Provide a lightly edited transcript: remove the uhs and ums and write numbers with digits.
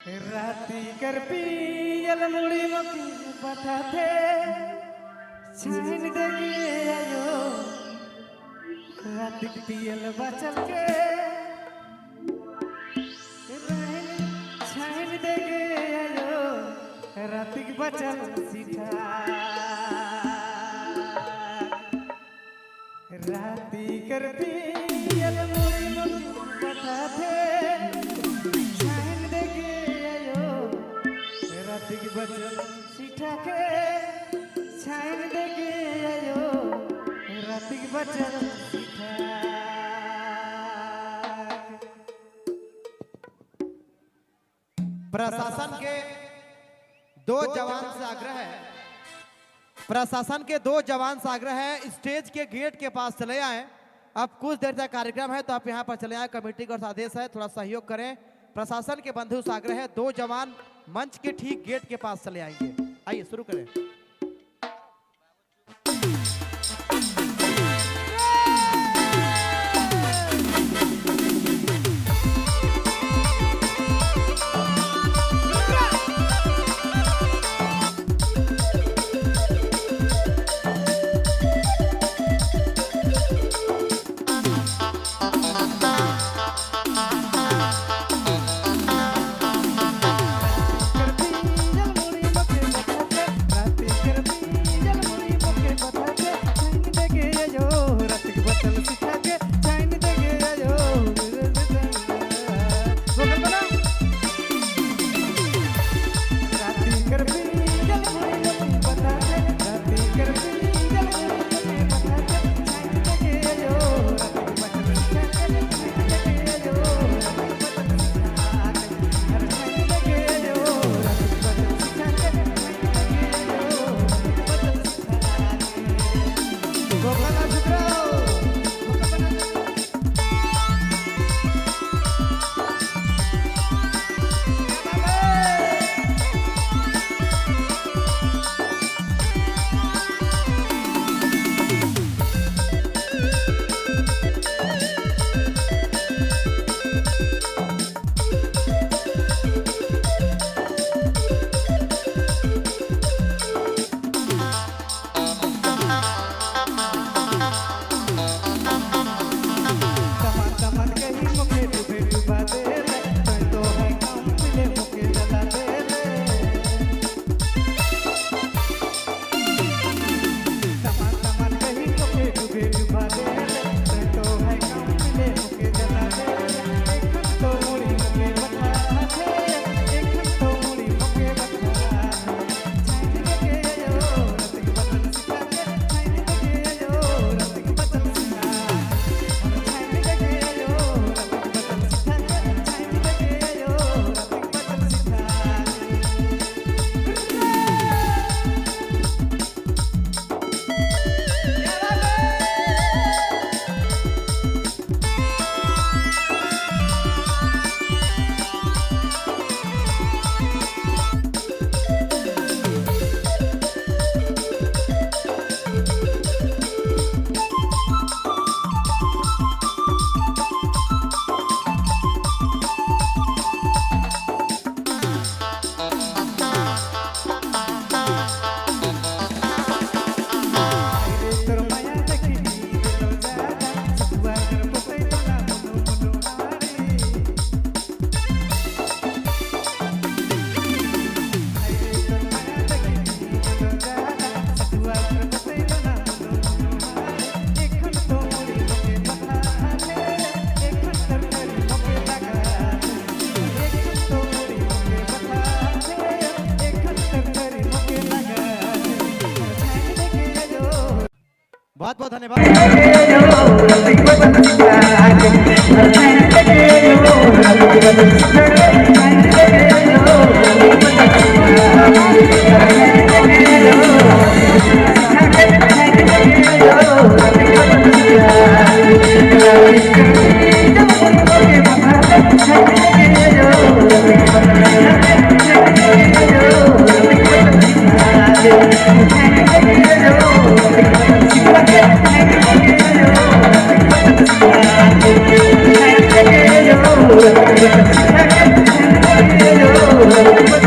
राती कर पियल मुड़ी मोके बताथे छाइन देगे आयो रात पियल बचल के छाइन देगे आयो रात बचल सीठा राती कर पियल मुड़ी मोके बताथे छाइन देगे आयो रात बचल सीठा के छाइन देगे आयो रात बचल सीठा। प्रशासन के दो जवान से आग्रह है, प्रशासन के दो जवान से आग्रह है स्टेज के गेट के पास चले आए। अब कुछ देर तक कार्यक्रम है तो आप यहाँ पर चले आए। कमेटी का आदेश है, थोड़ा सहयोग करें। प्रशासन के बंधु से आग्रह है दो जवान मंच के ठीक गेट के पास चले आएंगे। आइए शुरू करें। बहुत बहुत धन्यवाद। Thank you. बचन।